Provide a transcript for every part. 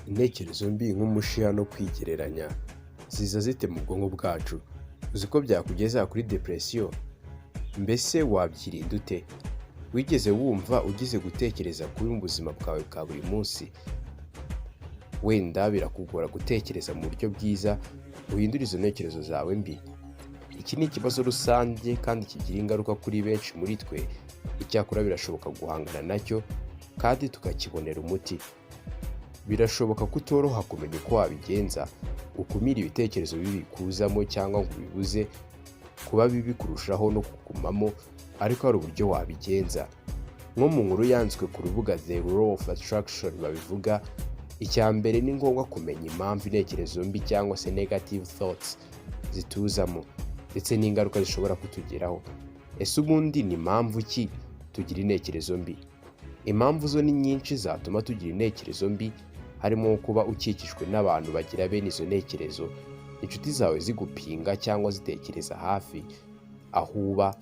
Intekerezo mbi nk'umushiha no kwigereranya ziza zite mu bwonko bwacu? Uzi ko byakugeza kuri depression? Mbese wabyirinda ute? Wigeze wumva ugize gutekereza kubi mu buzima bwawe bwa buri munsi? Wenda birakugora gutekereza mu buryo bwiza, uhindure izo ntekerezo zawe mbi. Iki ni ikibazo rusange kandi kigira ingaruka kuri benshi muri twe. Icyakora birashoboka guhangana nacyo kandi tukakibonera umuti. Birashoboka ko utoroha kumenya uko wabigenza, ukumire ibitekerezo bibi bikuzamo cyangwa ngo ubibuze kuba bibi kurushaho no kugumamo, ariko hari uburyo wabigenza. Nko mu nkuru yanditswe ku rubuga The Law of Attraction babivuga, icya mbere ni ngombwa kumenya impamvu intekerezo mbi cyangwa se negative thoughts zituzamo, ndetse n'ingaruka zishobora kutugeraho. Ese ubundi ni mpamvu ki tugira intekerezo mbi? Impamvu zo ni nyinshi zatuma tugira intekerezo mbi, harimo kuba ukikijwe n'abantu bagira bene izo ntekerezo, inshuti zawe zigupinga cyangwa zitekereza hafi aho uba,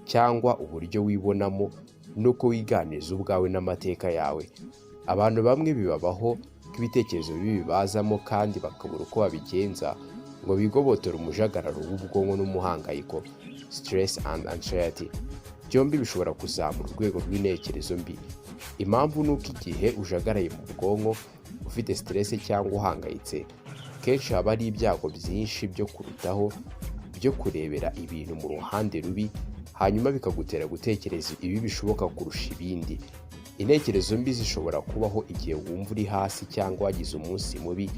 cyangwa uburyo wibonamo n'uko wiganiriza ubwawe n'amateka yawe. Abantu bamwe bibabaho ko ibitekerezo bibi bibazamo kandi bakabura uko babigenza ngo bigobotore umujagararo w'ubwonko n'umuhangayiko, stress and anxiety. Byombi bishobora kuzamura urwego rw'intekerezo mbi. Impamvu ni uko igihe ujagaraye mu bwonko, ufite stress cyangwa uhangayitse, kenshi haba hari ibyago byinshi byo kurutaho byo kurebera ibintu mu ruhande rubi, hanyuma bikagutera gutekereza ibibi bishoboka kurusha ibindi. Intekerezo mbi zishobora kubaho igihe wumva uri hasi cyangwa wagize umunsi mubi,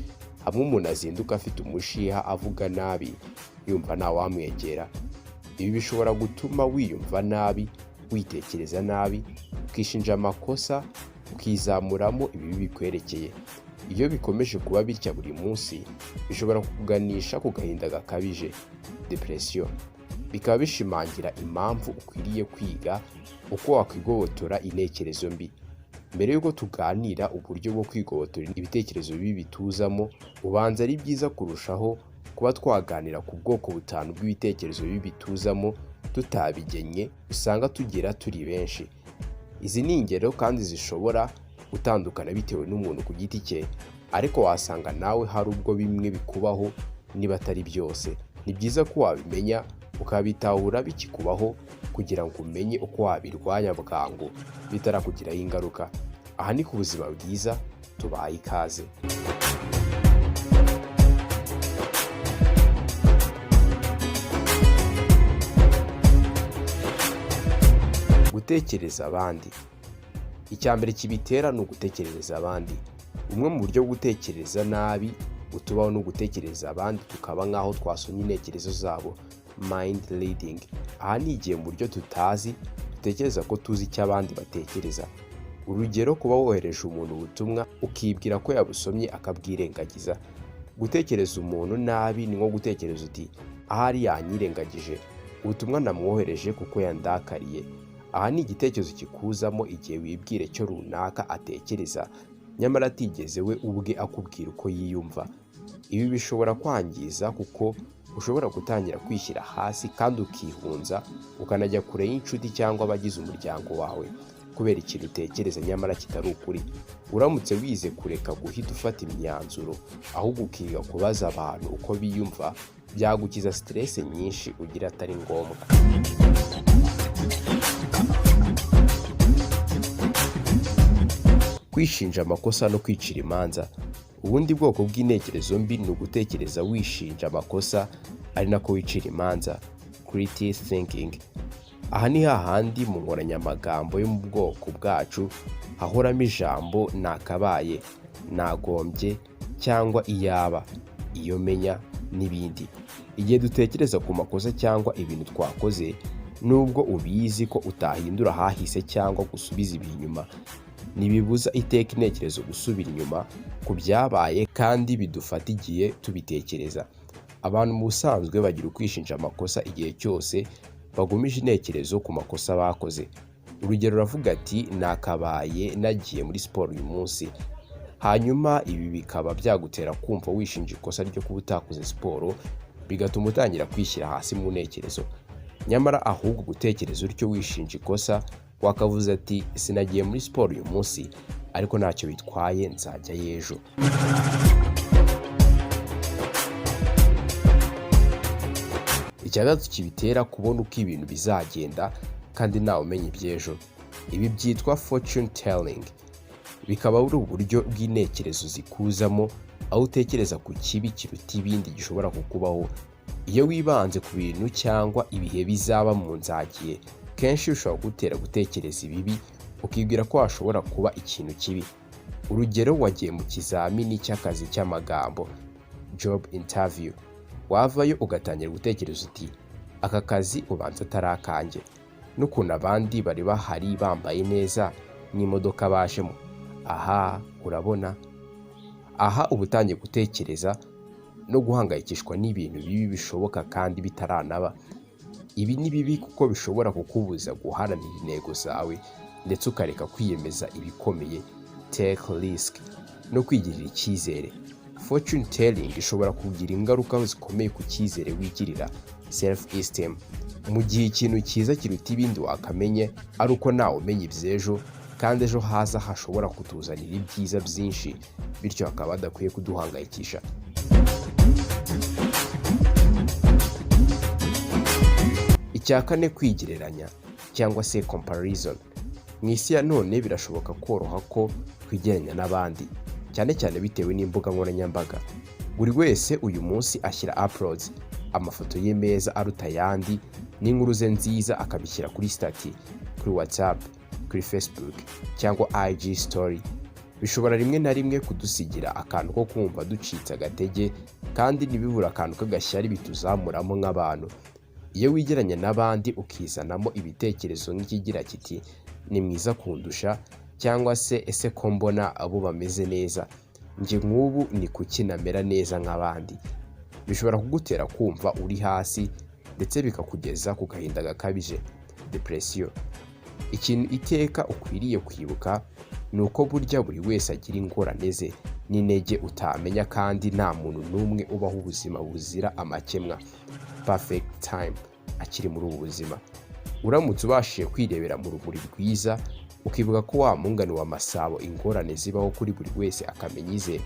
hamwe umuntu azinduka afite umushiha, avuga nabi, yumva ntawamwegera. Ibi bishobora gutuma wiyumva nabi, witekereza nabi, ukishinja amakosa, ukizamuramo ibibi bikwerekeye. Iyo bikomeje kuba bitya buri munsi, bishobora kukuganisha ku gahinda gakabije, depression. Bikaba bishimangira impamvu ukwiriye kwiga uko wakwigobotora intekerezo mbi. Mbere y'uko tuganira uburyo bwo kwigobotora ibitekerezo bibi bituzamo, ubanza ari byiza kurushaho kuba twaganira ku bwoko butanu bw'ibitekerezo bibi bituzamo tutabigennye, usanga tugira turi benshi. Izi ni ingero kandi zishobora gutandukana bitewe n'umuntu ku giti cye, ariko wasanga nawe hari ubwo bimwe bikubaho niba atari byose. Ni byiza ko wabimenya ukabitahura bikikubaho kugira ngo umenye uko wabirwanya bwangu bitarakugiraho ingaruka. Aha ni ku Buzima Bwiza, tubaye ikaze. Gutekereza abandi. Icya mbere kibitera ni ugutekerereza abandi. Bumwe mu buryo bwo gutekereza nabi butubaho ni ugutekereza abandi, tukaba nk'aho twasomye intekerezo zabo, mind reading. Aha ni igihe mu buryo tutazi dutekereza ko tuzi icyo abandi batekereza. Urugero, kuba wohereje umuntu ubutumwa ukibwira ko yabusomye akabwirengagiza. Gutekereza umuntu nabi ni nko gutekereza uti: "Ahari yanyirengagije ubutumwa namwohereje kuko yandakariye." Aha ni igitekerezo kikuzamo igihe wibwira icyo runaka atekereza, nyamara atigeze we ubwe akubwira uko yiyumva. Ibi bishobora kwangiza kuko ushobora gutangira kwishyira hasi kandi ukihunza, ukanajya kure y'inshuti cyangwa abagize umuryango wawe kubera ikintu utekereza nyamara kitari ukuri. Uramutse wize kureka guhita ufata imyanzuro, ahubwo ukiga kubaza abantu uko biyumva, byagukiza stress nyinshi ugira atari ngombwa. Kwishinja amakosa no kwicira imanza. Ubundi bwoko bw'intekerezo mbi ni ugutekereza wishinja amakosa ari nako wicira imanza, critical thinking. Aha ni hahandi mu nkoranyamagambo yo mu bwoko bwacu hahoramo ijambo "nakabaye", "nagombye" cyangwa "iyaba", "iyo menya" n'ibindi. Igihe dutekereza ku makosa cyangwa ibintu twakoze, nubwo ubizi ko utahindura ahahise cyangwa gusubiza ibi inyuma, Ntibibuza iteka intekerezo gusubira inyuma ku byabaye, kandi bidufata igihe tubitekereza. Abantu mu busanzwe bagira ukwishinja amakosa igihe cyose bagumije intekerezo ku makosa bakoze. Urugero, uravuga ati: "Nakabaye nagiye muri siporo uyu munsi." Hanyuma ibi bikaba byagutera kumva wishinja ikosa ryo kuba utakoze siporo, bigatuma utangira kwishyira hasi mu ntekerezo. Nyamara ahubwo gutekereza utyo wishinja ikosa, wakavuze ati: "Sinagiye muri siporo uyu munsi, ariko ntacyo bitwaye, nzajyayo ejo." Icya gatatu kibitera kubona uko ibintu bizagenda kandi ntawe umenya iby'ejo, ibi byitwa fortune telling, bikaba ari uburyo bw'intekerezo zikuzamo aho utekereza ku kibi kiruta ibindi gishobora kukubaho. Iyo wibanze ku bintu cyangwa ibihe bizaba mu nzagihe, kenshi bishobora kugutera gutekereza ibibi, ukibwira ko hashobora kuba ikintu kibi. Urugero, wagiye mu kizamini cy'akazi cy'amagambo, job interview, wavayo ugatangira gutekereza uti: "Aka kazi ubanza atari akanjye, n'ukuntu abandi bari bahari bambaye neza n'imodoka bajemo." Aha urabona, aha uba utangiye gutekereza no guhangayikishwa n'ibintu bibi bishoboka kandi bitaranaba. Ibi ni bibi kuko bishobora kukubuza guharanira intego zawe, ndetse ukareka kwiyemeza ibikomeye, take risk, no kwigirira icyizere. Fortune telling ishobora kugira ingaruka zikomeye ku cyizere wigirira, self esteem, mu gihe ikintu cyiza kiruta ibindi wakamenye ari uko ntawe umenya iby'ejo, kandi ejo haza hashobora kutuzanira ibyiza byinshi, bityo hakaba hadakwiye kuduhangayikisha. Icya kane, kwigereranya cyangwa se comparison. Mu isi ya none birashoboka koroha ko twigereranya n'abandi, cyane cyane bitewe n'imbuga nkoranyambaga. Buri wese uyu munsi ashyira uploads, amafoto ye meza aruta ayandi n'inkuru ze nziza, akabishyira kuri status, kuri WhatsApp, kuri Facebook cyangwa IG story. Bishobora rimwe na rimwe kudusigira akantu ko kumva ducitse agatege, kandi ntibibure akantu k'agashyari bituzamuramo nk'abantu. Iyo wigeranya n'abandi, ukizanamo ibitekerezo nk'ikigira kiti: "Ni mwiza kundusha," cyangwa se: "Ese ko mbona abo bameze neza, njye nk'ubu ni kuki namera neza nk'abandi?" bishobora kugutera kumva uri hasi, ndetse bikakugeza ku gahinda gakabije, depression. Ikintu iteka ukwiriye kwibuka ni uko burya buri wese agira ingorane ze n'intege utamenya, kandi nta muntu n'umwe ubaho ubuzima buzira amakemwa, perfect time, akiri muri ubu buzima. Uramutse ubashije kwirebera mu rumuri rwiza, ukibuka ko wa mungani wa Masabo ingorane zibaho kuri buri wese akamenya ize,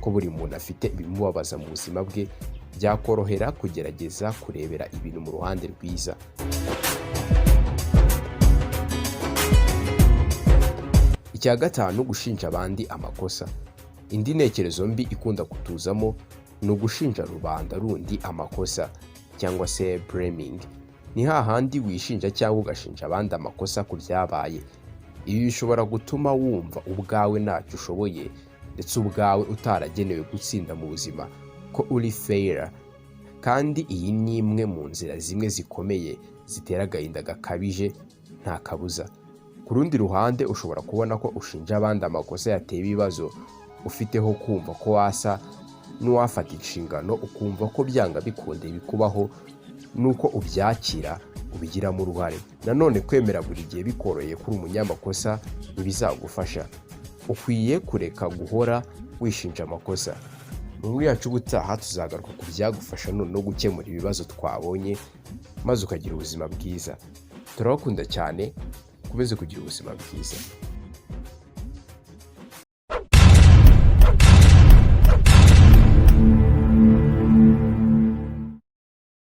ko buri muntu afite ibimubabaza mu buzima bwe, byakorohera kugerageza kurebera ibintu mu ruhande rwiza. Icya gatanu, gushinja abandi amakosa. Indi ntekerezo mbi ikunda kutuzamo ni ugushinja rubanda rundi amakosa cyangwa se blaming. Ni hahandi wishinja cyangwa ugashinja abandi amakosa ku byabaye. Ibi bishobora gutuma wumva ubwawe ntacyo ushoboye, ndetse ubwawe utaragenewe gutsinda mu buzima, ko uri failure. Kandi iyi ni imwe mu nzira zimwe zikomeye zitera agahinda gakabije, nta kabuza. Ku rundi ruhande, ushobora kubona ko ushinja abandi amakosa yateye ibibazo ufiteho, kumva ko wasa n'uwafata inshingano, ukumva ko byanga bikunda ibikubaho nuko ubyakira ubigiramo uruhare. Nanone kwemera buri gihe bikoroheye kuri umunyamakosa ntibizagufasha. Ukwiye kureka guhora wishinja amakosa. Mu nkuru yacu ubutaha tuzagaruka ku byagufasha noneho gukemura ibibazo twabonye, maze ukagira ubuzima bwiza. Turabakunda cyane, ukomeze kugira ubuzima bwiza.